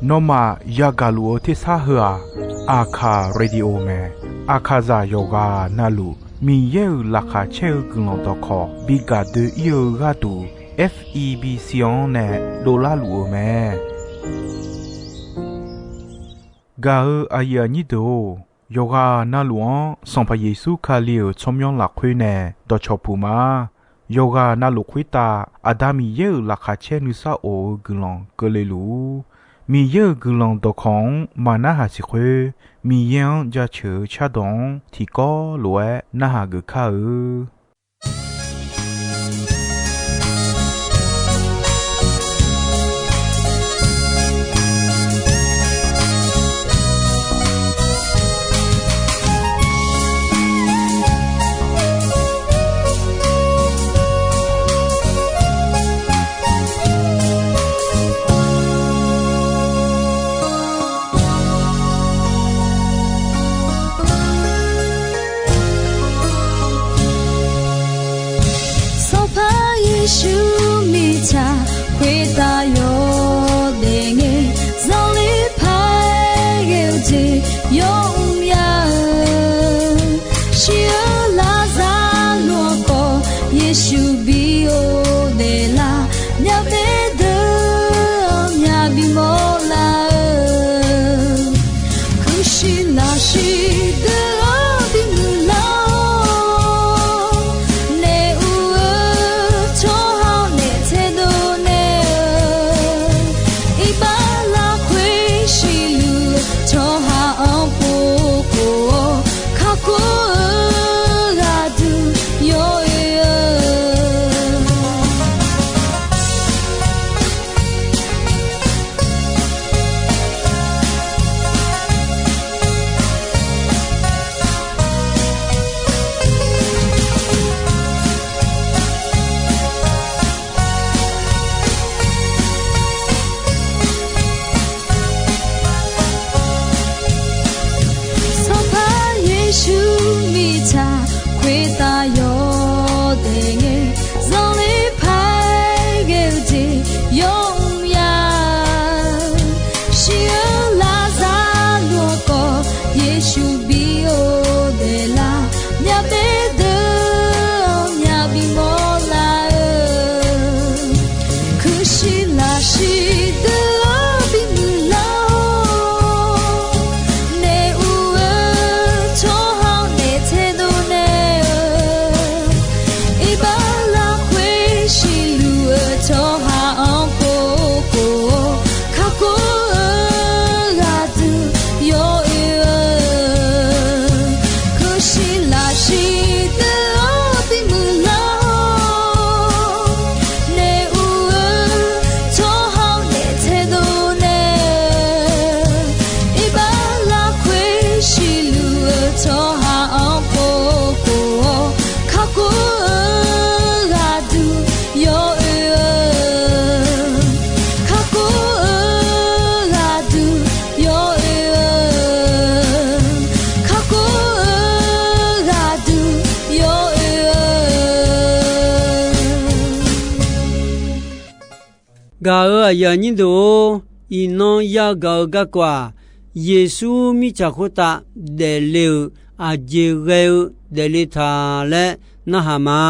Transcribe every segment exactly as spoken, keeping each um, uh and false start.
Nawmaf yagaq luf-eu tersar heu-aq, Aqkaq Radio mae. Aqkaqzaq yawqghaq navluf Miqyaer-euq laqkhaq caer-eu guiqlanq dawqkawq bi gaq doe-ir-eu gharduq, F E B C-anr nae dovlar luf-eu mae. Gaq-eu aqyuif aqnyir deuq-or, yawqghaq navluf-anr Sanqpaq Yeqsur Kali-euq tsawrmyanr lafkhoer nae dawqcawq puq ma. Yawqghaq navluf khoertav Aqda Miqyaer-euq laqkhaq caer nuisar of-eu guiqlanq keuvle luf-ur. Miqyaer-euq guiqlanq dawqkawq-anr maq narhaq siq khoer, Miqyaer-anr jaceuq-eu cardawq-anr tiqkawv lof-aer narhaq geuf kar-eu. Sanqpaq Yeqsur mirtsaq khoertav yawdaef ngae, zanqler paq-aer ghae-eu jeq yawmr ya-eu, shir-eu Laqzaqloq-anr khawf Yeqsur bi ghofdaef lar, myavbaef deuq-anr myaq bimawr lar-eu, kuirshiq lafshiq deuq-anr bimuiq lar-awr, naef ur-eu tsawrhaq-anr naef taedov naeq-eu, iqbax lafkhoer siqluf-eu tsawrhaq-anr pov khof-awr, kakhof-eu ghaqduq yawoe-eu. Sanqpaq Yeqsur mirtsaq khoertav yawdaef ngae, zanqler paq-aer ghae-eu jeq yawmr ya-eu, shir-eu Laqzaqloq-anr khawf Yeqsur bi ghofdaef lar, myavbaef deuq-anr myaq bimawr lar-eu, kuirshiq lafshiq deuq-anr bimuiq lar-awr, naef ur-eu tsawrhaq-anr naef taedov naeq-eu, iqbax lafkhoer siqluf-eu tsawrhaq-anr pov khof-awr, kakhof-eu ghaqduq yawoe-eu, kuirshiq lafshiq deuq-anr bimuiq lar-awr, naef ur-eu tsawrhaq-anr naef taedov naeq-eu, iqbax lafkhoer siqluf-eu tsawrhaq-anr pov khof-awr, kakhof-eu ghaqduq yawoe-eu, kakhof-eu ghaqduq yawoe-eu, kakhof-eu ghaqduq yawoe-eu. Gaq-eu aqyuif aqnyir deuq-or, iqnan yagaq-eu garkawv-aq, Yeqsur mirtsaq khoertav daefle-euq aqjeq ghae-eu daefle taq laer narhaq ma.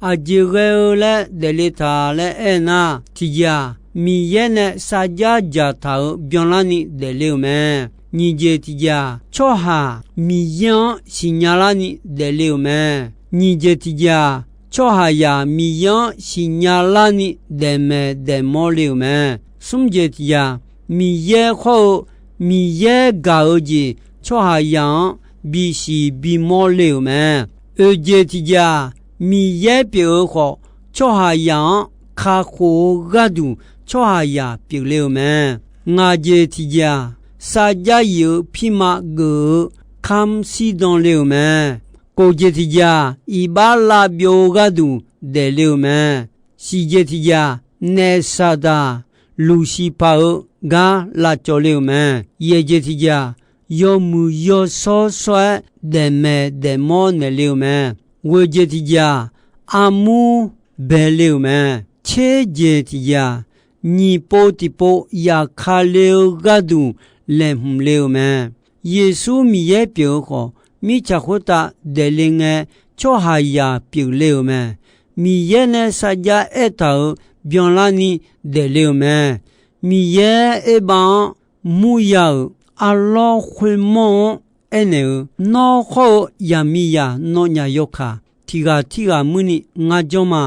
Aqjeq ghae-eu laer daefle taq laer aernar, tiqjeq-aq, Miqyaer nae sarjax dzaqtaq-euq byanlarni daefle-euq mae. Nyiq jeq tiqjeq-aq, tsawrhaq Miqyaer-anr siqnya larni daefle-euq mae. Nyiq jeq tiqjeq-aq, tsawrhaqzaq Miqyaer-anr siqnya larni daefmaeq daefmawr le-euq mae. Smr jeq tiqjeq-aq, Miqyaer khawr-eu Miqyaer gaq-eu jeq tsawrhaqzaq-anr bisiq bimawr le-euq mae. Oeq jeq tiqjeq-aq, Miqyaer pyeuf-eu khawf, tsawrhaqzaq-anr kakhof-eu gharduq tsawrhaqzaq pyeufle-euq mae. Ngaq jeq tiqjeq-aq, sarjax yif-eu pirma geuf-eu kamr shirdan le-euq mae. Kof jeq tiqjeq-aq, iqbax lav byov-eu gharduq daefle-euq mae. Siq jeq tiqjeq-aq, naef Saqdaq Luqsiqpaq-euq gar lavcawv le-euq mae. Yaeq jeq tiqjeq-aq, yawmuiq yawshawr shawr-aer daefmaeq daefmawr naeqle-euq mae. Ghoeq jeq tiqjeq-aq, armur baele-euq mae. Tser jeq tiqjeq-aq, nyiq pov tiqpov yaf ka le-eu gharduq laeqhmq le-euq mae. Yeqsur Miqyaer pyeuf-eu khawf, mirtsaq khoertav daefle ngae, tsawrhaqzaq pyeufle-euq mae. Miqyaer nae sarjax aertaq-euq byanlarni daefle-euq mae. Miqyaer erbav-anr murya-euq arlawr khoermawr-anr aernaeq-eu, Nawr khawr-eu zaqmiqzaq nawnyaf yawkaq tiq ghaq tirghaq muirni ngar janr ma.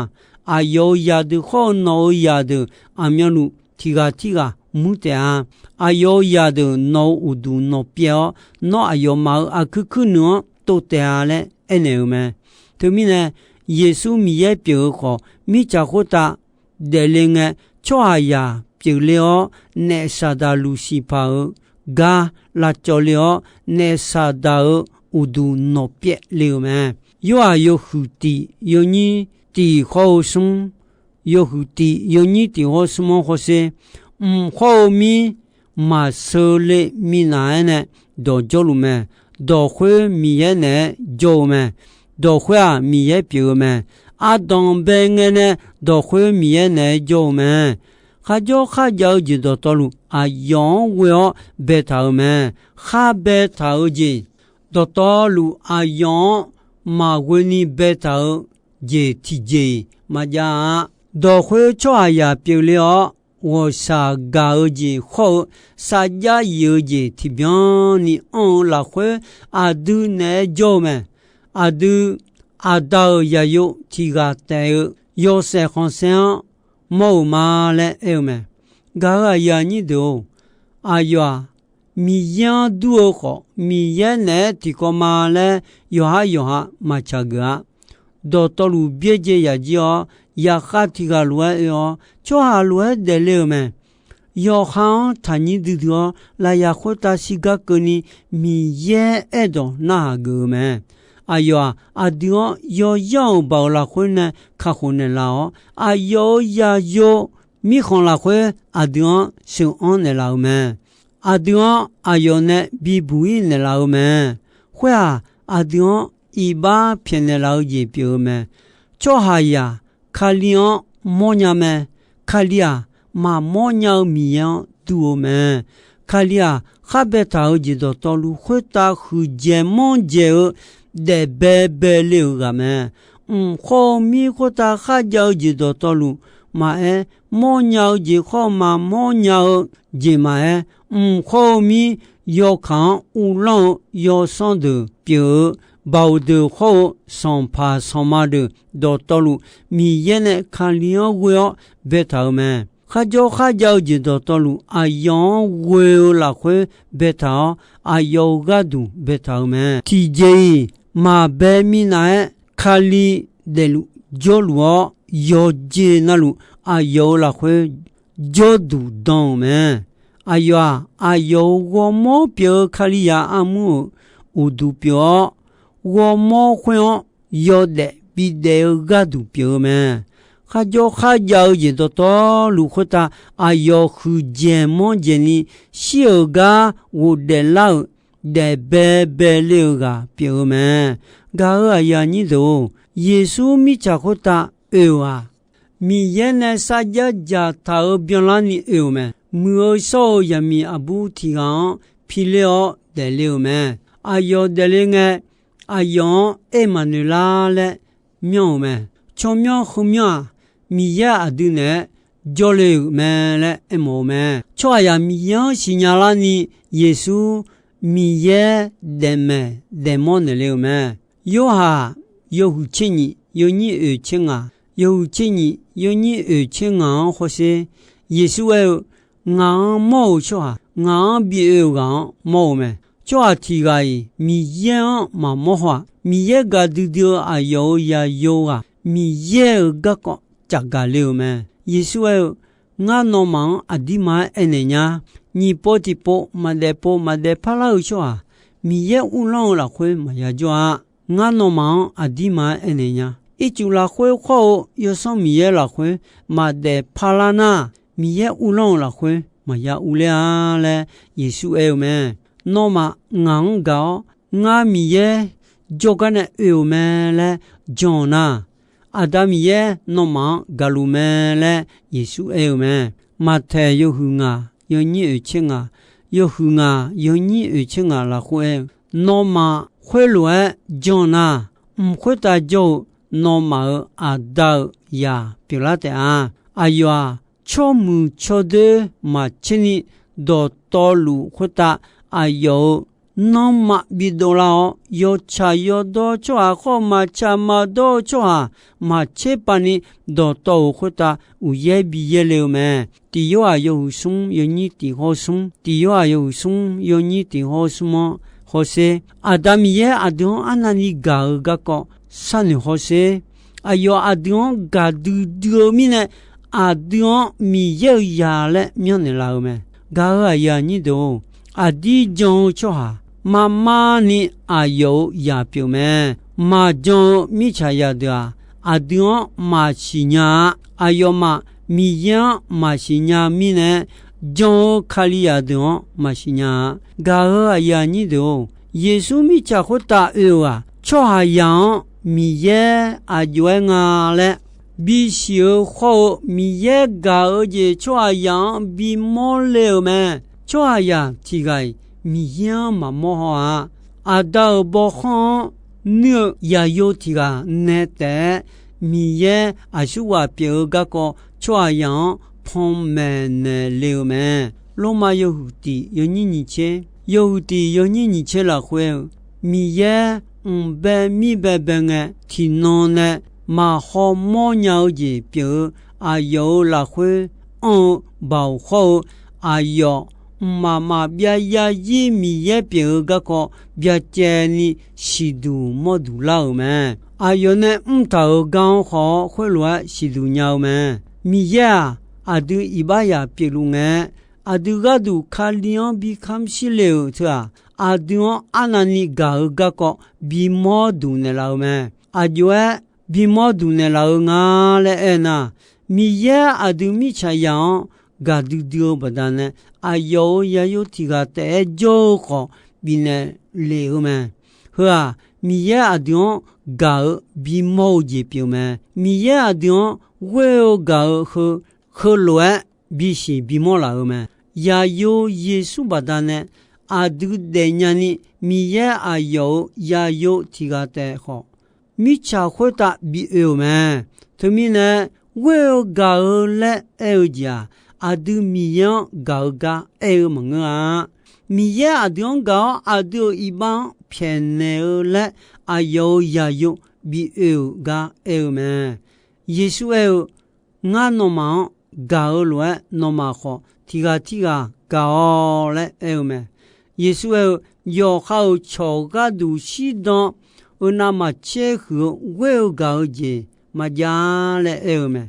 Aqyawf-euq zaqdeuq khawr-eu nawq-euq zaqdeuq aqmyanluf tiq ghaq tirghaq muir taef-a. Aqyawf-euq zaqdeuq nawq-euq uqduq nawq pyaev-awr, nawr aqyawfmaf-euq aqkuir kuir nuiq-anr tov taef-a laer aernaeq-euq mae. Teumirnae, Yeqsur Miqyaer pyeuf-eu khawf, mirtsaq khoertav daefle ngae, tsawrhaqzaq pyeufle-awr, naef Saqdaq Luqsiqpaq-euq gar lavcawv le-awr, naef Saqdaq-euq uqduq nawq pyaev le-euq mae. Yorhaq yawhuiq tiq yawnyir tiq hawr-eu smr, yawhuiq tiq yawnyir tiq hawr smr-anr hawsher, mq khawr-eu mir maqsheu le minav-aer nae dawq jawrluf mae. Dawq khoer Miqyaer naeq-aer jawr-eu mae. Dawq khoer-aq, Miqyaer pyeuf-eu mae. Ardanq bae ngae nae dawq khoer Miqyaer naeq-aer jawr-eu mae. Kharjawr kharjav-eu jeq dawqtawvluf aqyawf-anr ghoe-awr baetaq-euq mae. Khar baetaq-eu jeq dawqtawvluf aqyawf-anr maqghoe ni baetaq-eu jeq tiqjeq-iq maqjav-a. Dawq khoer tsawrhaqzaq pyeufle-awr, ghawqshaq gaq-eu jeq khawr-eu sarjax yif-eu jeq tiqbyan ni anr-eu lafkhoer aqdui naeq-aer jawr-eu mae. Aqdui Aqda-euq zaqyo tiq ghaq taef-eu yawshaef khanqsaer-anr mawr-euq ma laer aer-eu mae. Gaq-euq aqyuif aqnyir deuq-or, aqyawf-aq, Miqyaer-anr dur-eu khawf, Miqyaer naeq-aer tiqkawv ma laer yawqhar yawqha maqtsaq geuf-a. Dawqtawvluf byaerdzae yaq jir-awr, yaqkhav tiq ghaq lof-aer oe-awr, tsawrhaq lof-aer daefle-euq mae. Yawqha-anr taqnyir duidui-awr, lafyaq khoertav shirgar keuvni Miqyaer aerdawq narhaq geuf-eu mae. Aqyawf-aq, aqdui-anr yawyar-euq baoq lafkhoer nae kakhof naeqlaf-awr, aqyawf-euq zaqyo mirkhanq lafkhoer aqdui-anr sheuq-anr naeqlaf-euq mae. Aqdui-anr aqyawf nae bibuq-ir naeqlaf-eu mae. Khoer-aq, aqdui-anr iqbax pyaeqnaeq laf-eu jeq pyeuf-eu mae. Tsawrhaqzaq Kali-anr mawrnya mae. Kali-aq, maqmawrnya-eu Miqyaer-anr dur-eu mae. Kali-aq, khar baetaq-eu jeq dawqtawvluf khoertav huiqdzaeq manrdzaeq-eu daef baebae le-euq ghaq mae. Mq khawr-eu mir khoertav kharjav-eu jeq dawqtawvluf maqaer, mawrnya-eu jeq khawr maqmawrnya-eu jeq maqaer, mq khawr-eu mir yawkaq-anr uvlanr-eu yawsanr deuq pyeuf-eu, baoq deuq khawr-eu sanqpaq sanqma deuq dawqtawvluf, Miqyaer nae Kali-anr ghoe-awr baetaq-euq mae. Kharjawr kharjav-eu jeq dawqtawvluf, aqyawf-anr ghoe-eu lafkhoer baetaq-awr, aqyawf-euq gharduq baetaq-euq mae. Tiqjeq-iq maqbae minav-aer, Kali daefluf jawrluf-awr, yawqjeq navluf aqyawf-euq lafkhoer jawrduq dan-euq mae. Aqyawf-aq, aqyawf-euq ghawrmawr pyeuf-eu Kalizaq armur-euq uqduq pyeuf-awr, ghawrmawr khoer-anr yawdaef bidaef-eu gharduq pyeuf-eu mae. Kharjawr kharjav-eu jeq dawqtawvluf khoertav, aqyawf huiqdzaeq manrdzaeq ni shir-euq gar ghofdaef lar-euq daef baebae le-eu ghaq pyeuf-eu mae. Gaq-euq aqyuif aqnyir deuq-or, Yeqsur mirtsaq khoertav oe-euq-aq, Miqyaer nae sarjax dzaqtaq-euq byanlarni oe-euq mae. Muiq-eu shawr-eu zaqmiq aqbur tiq ghaq-anr piler-awr daefle-euq mae. Aqyawf daefle ngae, aqyawf-anr aer maqnoeq lar laer myanr-euq mae. Tsawrmyanr heumyanr-aq, Miqyaer aqdui naeq-aer jawrle-euq mae laer aermawf-eu mae. Tsawrhaqzaq Miqyaer-anr siqnya larni Yeqsur Miqyaer daefmaeq daefmawr naeqle-euq mae. Yorhaq yawhuiq tser nyif yawnyir oeq tser ngaq, yawhuiq tser nyif yawnyir oeq tser ngaq-anr hawsher, Yeqsur aer-eu, Ngaq-anr mawr-euq tsawrhaq, ngaq-anr bi oe-euq ghaq-anr mawr-eu mae. Tsawrhaq tiq ghaq-iq Miqyaer-anr maqmawr haw-aq, Miqyaer gaqdui dui-eu aqyawf-euq zaqyo ghaq Miqyaer-euq garkawv caf gaq le-euq mae. Yeqsur aer-eu, Ngar nawmaf-anr aqdirma-aer aernaeq nya. Nyiq pov tiqpov maqdaef pov maqdaef parlar-eu tsawrhaq, Miqyaer uvlanr-eu lafkhoer maqya jawr-a. Ngar nawmaf-anr aqdirma-aer aernaeq nya. Ircuf lafkhoer khawr-eu Yawsanr Miqyaer lafkhoer maqdaef parlar nar, Miqyaer uvlanr-eu lafkhoer maqya uvler-a laer Yeqsur aer-eu mae. Nawmaf ngaq-anr gaq-awr, ngar Miqyaer jawrgar nae oe-euq mae laer jan-eu nar, Aqda Miqyaer nawmaf-anr gaqluf mae laer Yeqsur aer-eu mae. Maqtaeq yawhuiq ngaq yawnyir oeq tser ngaq, yawhuiq ngaq yawnyir oeq tser ngaq lafkhoer aer-eu, nawmaf khoerlof-aer janr nar, mq khoertav jawr-eu nawmaf-euq Aqda-euq zaq pyeuflar taef-a. Aqyawf-aq, tsawrmuiq tsawrdoer maqtser ni dawqtawvluf khoertav aqyawf-euq nanrma bidov lar-awr, yawtsaq yawdawr tsawrhaq khawr maqtsaq maqdawr-eu tsawrhaq maqtser pav ni dawqtawv-euq khoertav uqyaer bi yaerle-eu mae. Tiq Yorhaq yawhuiq smr yawnyir tiq hawr smr, Tiq Yorhaq yawhuiq smr yawnyir tiq hawr smr-anr hawsher. Aqda Miqyaer aqdui-anr arnavni gaq-eu garkawv sharnoeq hawsher. Aqyawf aqdui-anr gaqdui dui-eu mirnae, aqdui-anr Miqyaer-euq zaq laer myanrnaeq laf-eu mae. Gaq-euq aqyuif aqnyir deuq-or, aqdir jan-eu tsawrhaq marmar ni aqyawf-euq zaq pyeuf mae. Maqjan-eu mirtsaqzaq deuq-aq, aqdui-anr maqsiq nya-a. Aqyawfmaf Miqyaer-anr maqsiq nya-eu mirnae, jan-eu Kalizaq deuq-anr maqsiq nya-a. Gaq-euq aqyuif aqnyir deuq-or, Yeqsur mirtsaq khoertav oe-euq-aq, tsawrhaqzaq-anr Miqyaer aq jov-aer nga laer bisiq-eu khawr-eu, Miqyaer gaq-eu jeq tsawrhaqzaq-anr bimawr le-euq mae. Tsawrhaqzaq tiq ghaq-iq Miqyaer-anr maqmawr haw-a. Aqda-euq bawkhanr-anr nuir-eu zaqyo tiq ghaq nae taef-aer, Miqyaer aqsurghaq pyeuf-eu garkawv tsawrhaqzaq-anr panmaeq naeq le-eu mae. Lormav yawhuiq tiq yawnyir nyiq tser, yawhuiq tiq yawnyir nyiq tser lafkhoer-eu, Miqyaer mq bae mir bae bae ngae, tiqnan nae maqhaw mawrnya-eu jeq pyeuf-eu, aqyawf-euq lafkhoer anr-eu baoq khawr-eu, aqyawf mqmaq maqbyav yarzir Miqyaer pyeuf-eu garkawv byacaevni siqduq mawrduq lar-euq mae. Aqyawf nae mrtaq-euq gar-anr khawf-awr khoerlof-aer siqduq nya-eu mae. Miqyaer-aq, aqdui iqbaxzaq pyeufluf ngae-aer, aqdui gharduq Kali-anr bi kamq shir le-euq teu-aq, aqdui-anr arnavni gaq-eu garkawv bimawr duq naeqlaf-eu mae. Aq jov-aer bimawr duq naeqlaf-eu nga laer aernar, Miqyaer aqdui mirtsaqzaq-anr gaqdui dui-eu baqdanae, aqyawf-euq zaqyo tiq ghaq taef-aer jawr-eu khawf bifnaeq lef-eu mae. Heu-aq, Miqyaer aqdui-anr gaq-eu bimawr-eu jeq pyeuf mae. Miqyaer aqdui-anr ghoer-eu gaq-eu heu, heulof-aer bisiq bimawr laf-eu mae. Zaqyo Yeqsur baqdanae aqdui daefnya ni, Miqyaer aqyawf-euq zaqyo tiq ghaq taef khawf, mirtsaq khoertav bi oe-euq mae. Teumirnae, ghoer-eu gaq-eu laer aer-eu jeq-aq, aqdui Miqyaer-anr gaq-eu gar aer-eu maqngeur-a. Miqyaer aqdui-anr gaq-awr aqdui-euq iqbax-anr pyaeqnaeq-eu laer aqyawf-euq zaqyo bi oe-euq gar aer-eu mae. Yeqsur aer-eu, Ngar nawmaf-anr gaq-eu lof-aer, nawmaf khawf tiq ghaq tirghaq gaq-awq laer aer-eu mae. Yeqsur aer-eu, Yawqha-euq cawq gharduq shirdan-eu navmaqtser huiq-eu ghoer-eu gaq-eu jeq maqjav-a laer aer-eu mae.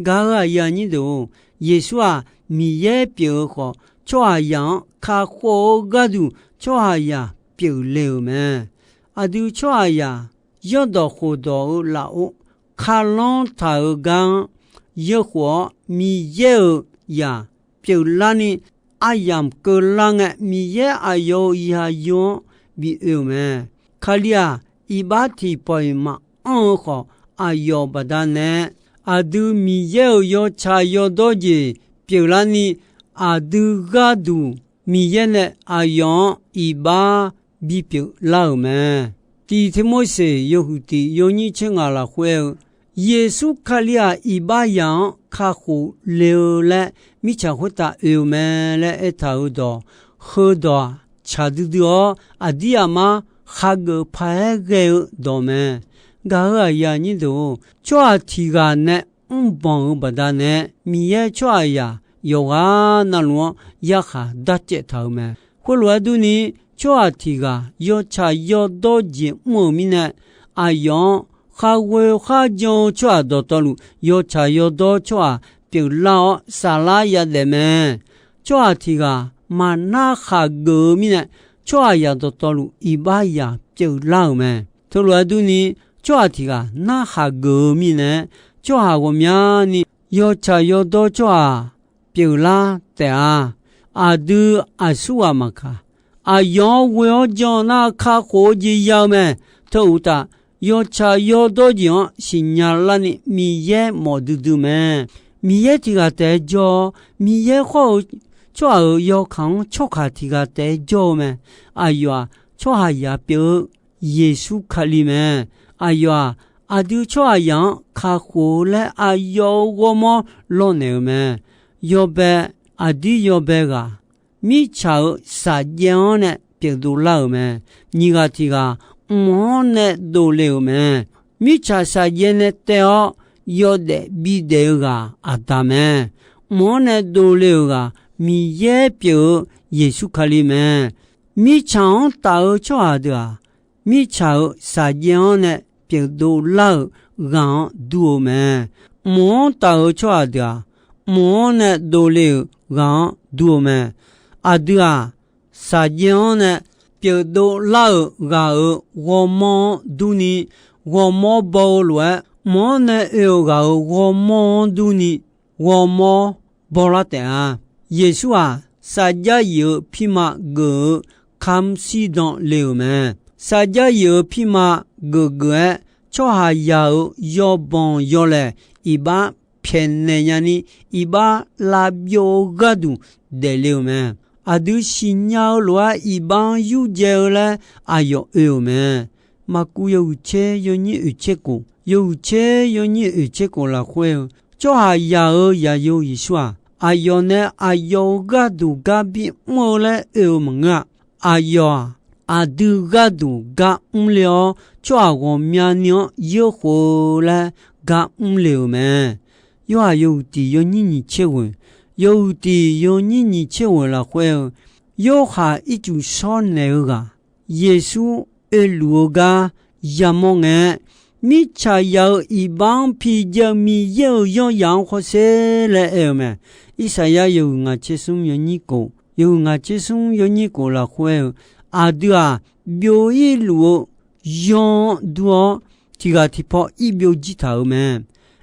Gaq-euq aqyuif aqnyir deuq-or, Yeqsur-aq, Miqyaer pyeuf-eu khawf, tsawrhaqzaq-anr kakhof-eu gharduq tsawrhaqzaq pyeufle-euq mae. Aqdui tsawrhaqzaq yawrdawq khofdawq-eu lafov, kharlanr taq-euq gar-anr yeukhof-awr, Miqyaer-euq zaq pyeuflarni aryamq keuvlar ngae, Miqyaer aqyawf-euq zaqyo-anr bi oe-euq mae. Kali-aq, iqbax tiqpawf-iq maqanr-eu khawf, aqyawf baqdanae aqdui Miqyaer-euq yawtsaq yawdawr jeq pyeuflarni, aqdui gharduq Miqyaer nae aqyawf-anr iqbax bipyeuf lar-euq mae. Tiq Tirmorseq yawhuiq tiq yawnyir tser ngaq lafkhoer aer-eu, Yeqsur Kali-aq, iqbaxzaq-anr kakhof le-eu laer mirtsaq khoertav oe-eu mae laer aertaq-euq dawq, heudawq-aq, tsaq duidui-awr aqdir aqmar hageuf paq-aer ghae-eu dawq mae. Gaq-euq aqyuif aqnyir deuq-or, tsawrhaq tiq ghaq nae mrbanq-euq baqdanae, Miqyaer tsawrhaqzaq yawqghaq navluf-anr yarkhaq darcaev taq-euq mae. Khoerlof-aer durni, tsawrhaq tiq ghaq yawtsaq yawdawr jeq mr-euq mirnae, aqyawf-anr khar ghoe kharjan-eu tsawrhaq dawqtawvluf, yawtsaq yawdawr tsawrhaq pyeuflar-awr saflar yadaef mae. Tsawrhaq tiq ghaq maqnar khaq geuf-eu mirnae, tsawrhaqzaq dawqtawvluf iqbaxzaq pyeuflar-euq mae. Teulof-aer durni, tsawrhaq tiq ghaq narhaq geuf-eu mirnae, tsawrhaq ghawqmyani yawtsaq yawdawr tsawrhaq pyeuflar taef-a. Aqdui aqsurghaq maqkaq, aqyawf-anr ghoe-awr jan nar kakhof-eu jeq ya-eu mae. Teu uqtaf, yawtsaq yawdawr jeq-anr siqnya larni Miqyaer mawf duidui mae. Miqyaer tiq ghaq taef-aer jawr-awr, Miqyaer khawr-eu tsawrhaq-euq yawkaq-anr tsawrkaq tiq ghaq taef-aer jawr-eu mae. Aqyawf-aq, tsawrhaqzaq pyeuf-eu Yeqsur Kali mae. Aqyawf-aq, aqdui tsawrhaqzaq-anr kakhof-eu laer aqyawf-euq ghawrmawr lawrnaeq-euq mae. Yawbae, aqdir yawbae ghaq, mirtsaq-euq shaqjaev-anr nae pyeufdov lar-euq mae. Nyiq ghaq tiq ghaq mq-anr nae dovle-euq mae. Mirtsaq shaqjaev nae taev-awr yawdaef bidaef-eu ghaq Aqda mae. Mq-anr nae dovle-euq ghaq Miqyaer pyeuf-eu Yeqsur Kali mae. Mirtsaq-anr taf-eu tsawrhaq deuq-aq, mirtsaq-euq shaqjaev-anr nae pyeufdov lar-euq ghaq-anr dur-eu mae. Mq-anr taf-eu tsawrhaq deuq-aq, mq-anr nae dovle-euq ghaq-anr dur-eu mae. Aqdui-aq, shaqjaev-anr nae pyeufdov lar-euq ghaq-euq ghawrmawr-anr durni, ghawrmawr baw-eu lof-aer, mq-anr nae oe-euq ghaq-euq ghawrmawr-anr durni, ghawrmawr bawlar taef-a. Yeqsur-aq, sarjax yif-eu pirma geuf-eu kamq shirdan le-euq mae. Sarjax yif-eu pirma geuf geuf-aer, tsawrhaqzaq-euq yawbanq yawlaeq iqbax pyaeqnaeq nyani, iqbax lavbyov-eu gharduq daefle-euq mae. Aqdui siqnya-eu lof-aer iqbax-anr yurdzae-eu laer aqyawf oe-euq mae. Maqkuv yawhuiq tser yawnyir oeq tser khof, yawhuiq tser yawnyir oeq tser khof lafkhoer-eu, tsawrhaqzaq-euq Zaqyo Yeqsur-aq, aqyawf nae aqyawf-euq gharduq gar bimr-eu laer oe-eu maqngeur-a. Aqyawf-aq, aqdui gharduq gar mrle-awr, tsawrhaq ghawqmyani-anr yeurkhof-eu laer gar mrle-euq mae. Yorhaq yawhuiq tiq yawnyir nyiq tser ghoeq, yawhuiq tiq yawnyir nyiq tser ghoeq lafkhoer-eu, Yorhaq ircuf shawr naeq-eu ghaq, Yeqsur oeluf-eu gar yamawr ngae, mirtsaqzaq-euq iqbax-anr pijav-eu Miqyaer-euq yawryaq-anr khawrsher laer aer-eu mae. Irsaqyar yawhuiq ngaq tser smr yawnyir khof, yawhuiq ngaq tser smr yawnyir khof lafkhoer-eu, aqdui-aq, byov-ir luf-eu yaw-anr dur-awr, tiq ghaq tiqpaw ir byovjir taq-euq mae.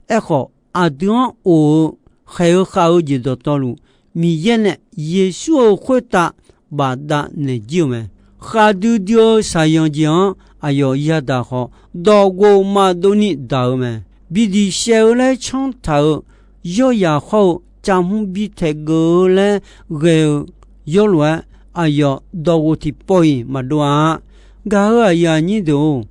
Aerkhawf, aqdui-anr of-eu khaeq-eu khav-eu jeq dawqtawvluf, Miqyaer nae Yeqsur-euq khoertav bafdav naeq jir-eu mae. Khavdui dui-eu shaqyanq jeq-anr aqyawf yadaq khawf, dawqghof maqdov ni daq-eu mae. Bidiq shaev-eu laer canr taq-euq yawryaq hawr-eu, cavhmr bi taeq geuf-eu laer ghae-eu yawrlof-aer, aqyawf dawqghof tiqpawf-iq maqdov-a. Gaq-euq aqyuif aqnyir deuq-or,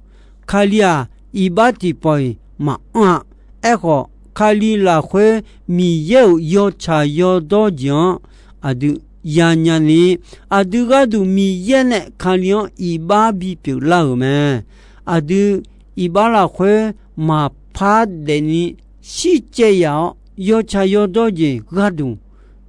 Kali-aq, iqbax tiqpawf-iq maqanr-a. Aerkhawf, Kali lafkhoer Miqyaer-euq yawtsaq yawdawr jeq-anr aqdui yanya ni, aqdui gharduq Miqyaer nae Kali-anr iqbax bipyeuf lar-euq mae. Aqdui iqbax lafkhoer maqpar daefni shircaev yaf-awr, yawtsaq yawdawr jeq gharduq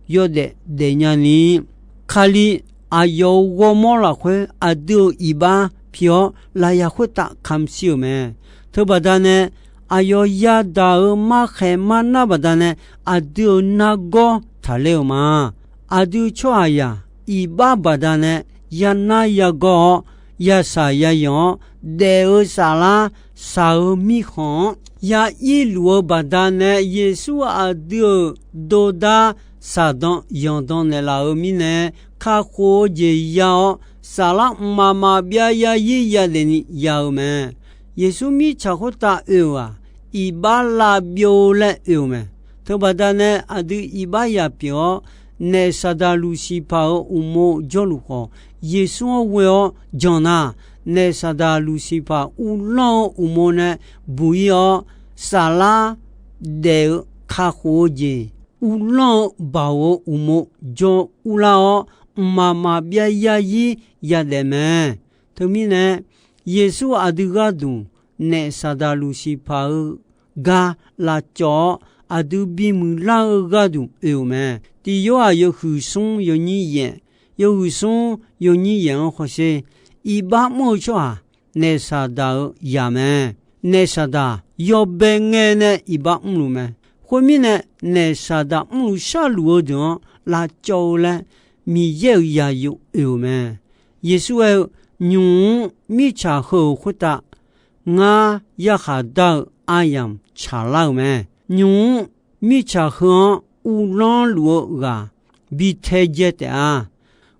yawdaef daefnya ni, Kali aqyawf-euq ghawrmawr lafkhoer aqdui-euq iqbax pi-awr, lafyaq khoertav kamq shir-euq mae. Teubaqda nae, aqyawf yadaq-euq markhaeq marnar baqdanae, aqdui-euq nargawr taqler-euq ma. Aqdui tsawrhaqzaq iqbax baqdanae yanar yagawr-awr, yasaq yayanq-awr, daef-eu saflar, shaq-eu mirkhanq-anr ya irluf-eu baqdanae, Yeqsur aqdui-euq dordar shaqdan yanqdan naeqlaf-euq mirnae, kakhof-eu jeq ya-awr, saflar mqmaq maqbyav yarzir yadaef ni ya-eu mae. Yeqsur mirtsaq khoertav oe-euq-aq, iqbax lavbyov laer oe-euq mae. Teubaqda nae aqdui iqbax yaq pyeuf-awr, naef Saqdaq Luqsiqpaq-euq uqmov jawrluf khawf, Yeqsur-anr ghoe-awr jan nar, naef Saqdaq Luqsiqpaq uvlanr-eu uqmov nae buq-ir-awr, saflar daef-eu kakhof-eu jeq, uvlanr-eu baoq-eu uqmov jawr urlar-awr, mqmaq maqbyav yarzir yadaef mae. Teumirnae, Yeqsur aqdui gharduq naef Saqdaq Luqsiqpaq-eu gar lavcawv-awr, aqdui bimuiq lar-eu gharduq oe-euq mae. Tiq Yorhaq yawhuiq smr yawnyir yaef, yawhuiq smr yawnyir yaef-anr hawsher, iqbax mr-eu tsawrhaq naef Saqdaq-euq zaq mae. Naef Saqdaq yawbae ngae nae iqbax mrluf mae. Khoermirnae, naef Saqdaq mrluf sharluf-eu deuq-anr lavcawv-eu laer Miqyaer-euq zaqyo oe-euq mae. Yeqsur aer-eu, nymq-mr mirtsaq heu-euq khoertav ngar yarkhaq dar-eu aryamq tsaqlar-euq mae. Nymq-mr mirtsaq heu-anr uvlanr luf-eu ghaq bi taedzae taef-a.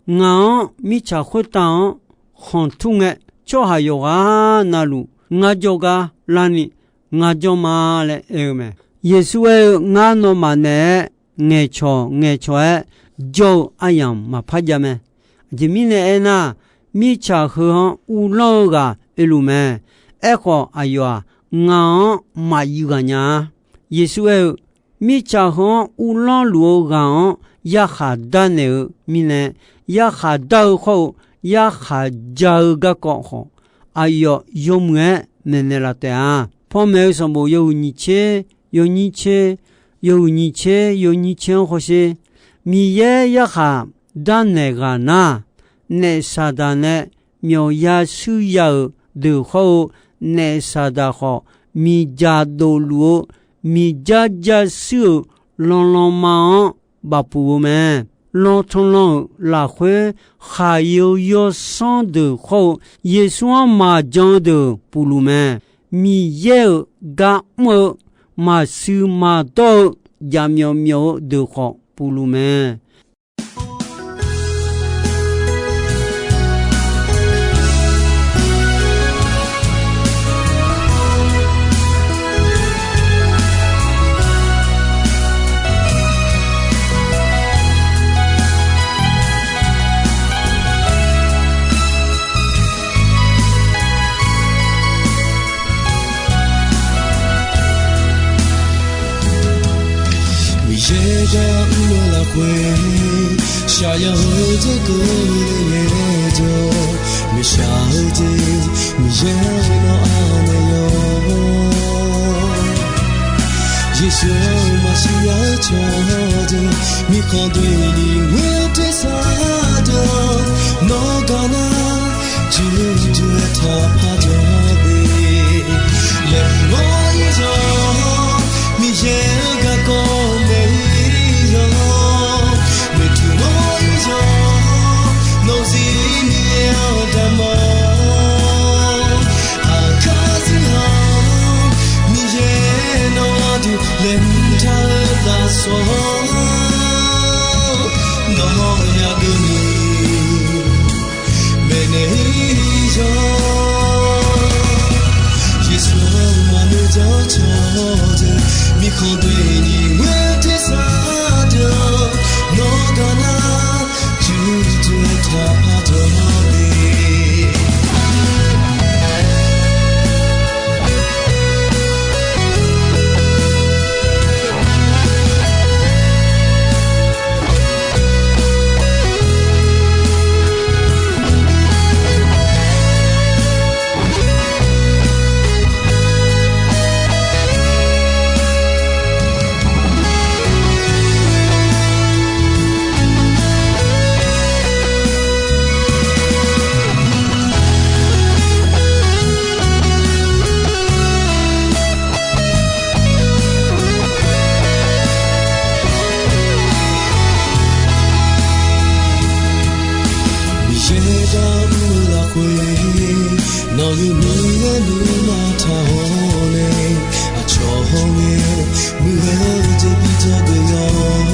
Ngaq-anr mirtsaq khoertav-anr khanqtur ngae, tsawrhaq yawqghaq navluf ngar jawrgar larni ngar jawr ma laer aer-eu mae. Yeqsur aer-eu, Ngar nawmaf naeq-aer ngaeqcawq ngaeqcawq-aer jawr-eu aryamq maqpar jav mae. Aqjeq mirnae aernar, mirtsaq heu-anr uvlanr-eu ghaq oeluf mae. Aerkhawf, aqyawf-aq, ngaq-anr maqyuif ghaq nya-a. Yeqsur aer-eu, Mirtsaq heu-anr uvlanr luf-eu ghaq-anr yarkhaq darnaeq-eu mirnae, yarkhaq dar-eu khawr-eu yarkhaq ja-eu garkawv khawf, aqyawf yawmuiq-aer maeqnaeq laf taef-a. Panmaeq-eu sanqbof yawhuiq nyiq tser, yawnyir tser, yawhuiq nyiq tser yawnyir tser-anr hawsher. Miqyaer yarkhaq darnaeq ghaq nar, naef Saqdaq nae myawfya shuir ya-euq deuq khawr-eu, naef Saqdaq khawf, miqdzaq dofluf-eu miqdzar ja shuir-euq lanlanma-anr bafpuq-eu mae. Lan tanlan-euq lafkhoer khaq-eu yawsanr deuq khawr-eu, Yeqsur-anr maqjan-eu deuq puqluf mae. Miqyaer-euq gar mr-eu maqshuif maqdawr-eu jaqmyawf myawf-eu deuq khawf puqluf mae. Miqyaer gar mr-eu lafkhoer, shaqyaq-eu dzer keuvle ngaejawr, maeqshaq-eu dzer Miqyaer-anr anaeq yawq. Yeqsur-anr maqsiq nya-eu cawqdeuq, mirkhanq doeni ghoer-eu tersar deuq-anr, nawr gar nar, juqjuq-aer taqpaq jawr de. Laeqhmq-awr ir yawq, Miqyaer-euq garkawv maeq-ir yawq, noeqtmq-awr ir yawq, nawq zir Miqyaer-anr daqmawr. Aqkar zir-aq, Miqyaer nawq-anr duq laeqhmq taq-eu lafsawq-anr, nawq-anr yageuq ni maeqnaeq-ir yawq. Yeqsur-anr maqnoeq ja-eu cawqdeuq, mirkhanq doeni ghoer-eu tersar deuq-anr, nawr gar nar, juqjuq-aer taqpaq jawr de. Miqyaer gar mr-eu lafkhoer, nawq-euq muiq-aer nuima taq-awr nae, aqcawq hawr ngae, muiq-aer jeq bijawr deuq yawq.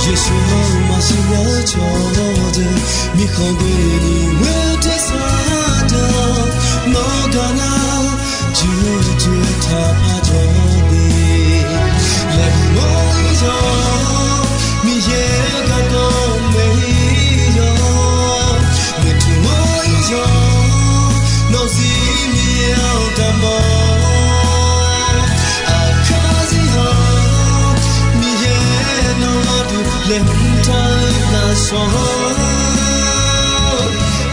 Yeqsur-anr maqsiq nya-eu cawqdeuq, mirkhanq doeni ghoer-eu tersar deuq-anr, nawr gar nar, juqjuq-aer taqpaq jawr de. Laeqhmq-awr ir yawq, Miqyaer-euq garkawv maeq-ir yawq, noeqtmq-awr ir yawq, nawq zir Miqyaer-anr daqmawr. Aqkar zir-aq, Miqyaer nawq-anr duq laeqhmq taq-eu lafsawq-anr,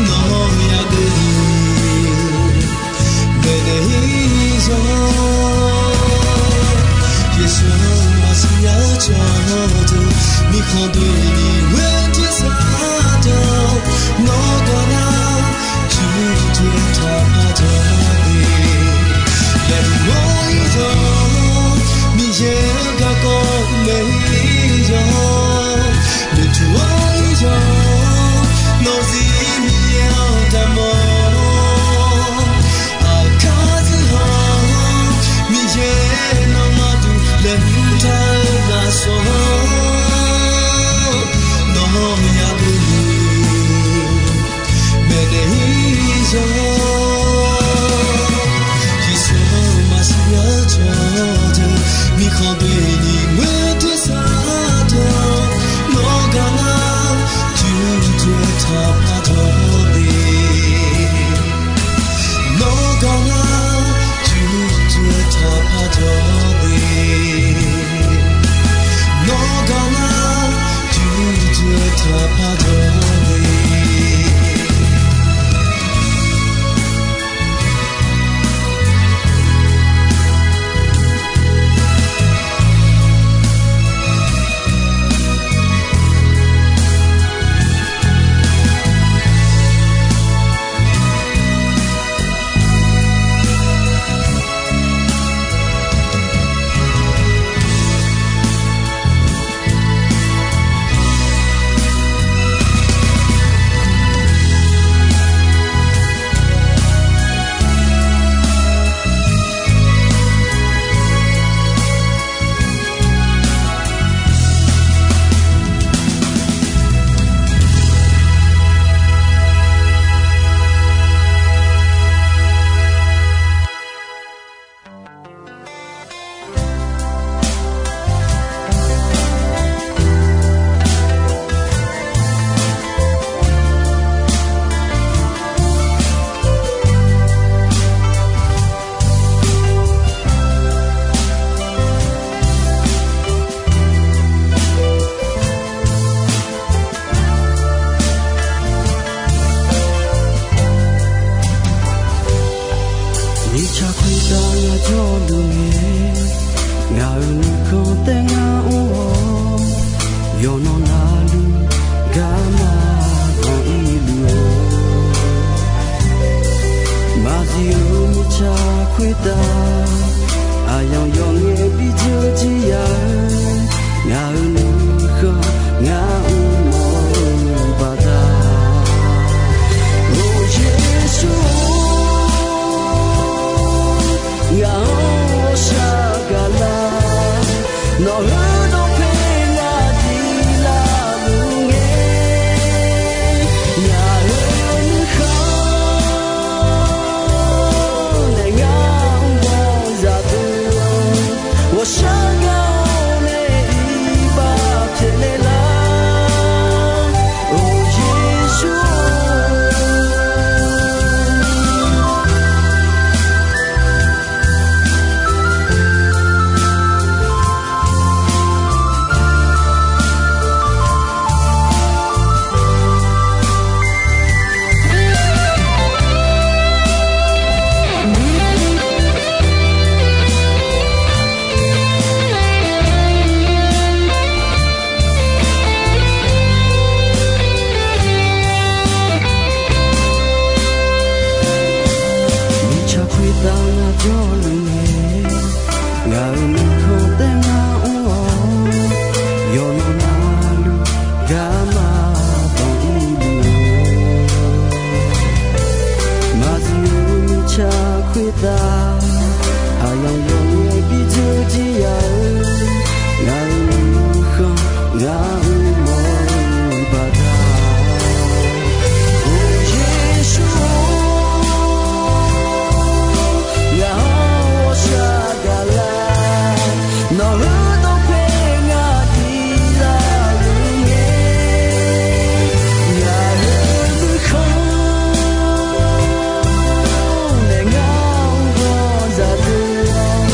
nawq-anr yageuq ni maeqnaeq-ir yawq. Yeqsur-anr maqsiq nya-eu cawqdeuq, mirkhanq doeni ghoer-eu tersar deuq-anr, nawr gar nar, juqjuq-aer taqpaq jawr de. Laeqhmq-awr ir yawq, Miqyaer-euq garkawv maeq-ir yawq, noeqtmq-awr ir yawq, nawq zir Miqyaer-anr daqmawr. Aqkar zir-aq, Miqyaer nawq-anr duq laeqhmq taq-eu lafsawq-anr, Heudawq paer ngaq diq lavluf ngae, ngaq-euq nuikhanr nae ngar mr bawzaq deuq-awr, ghawqshaq gaq-awr nae iqbax pyaeqnaeq lar. Or Yeqsur-or, mirtsaq khoertav ngar jawrluf ngae, ngaq-euq nuikhanr taef ngar mr-awr, yawqnan navluf garma banq irluf-eu, maqzif-eu mirtsaq khoertav aqyawf yawqngae bi dzeur jir ya-eu, ngaq-euq nuikhanr ngar mr mawr-eu baqda. Or Yeqsur-or, ngaq-anr ghawqshaq gaq lar. Nawq heudawq paer ngaq diq lavluf ngae, ngaq-euq nuikhanr nae ngar mr bawzaq deuq-awr,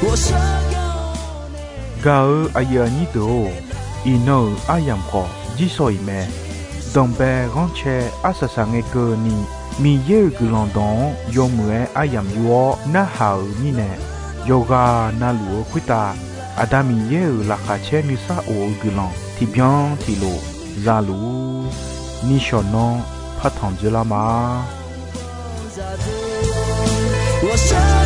ghawqshaq gaq-awr nae. Gaq-eu aqyuif aqnyir deuq-or, iqnan-euq aryamq khawf jirsawq iq mae. Danqbae ghanrcae arsaq saq ngae keuvni, Miqyaer-euq guiqlanq dawq-anr yawmuiq-aer aryamq yur-awr narhaq-euq mirnae, yawqghaq navluf-eu khoertav Aqda Miqyaer-euq laqkhaq caer nuisar of-eu guiqlanq tiqbyan tiqlof za luf-ur. Nishawq nanr partanq dzoerlar ma. Ghawqshaq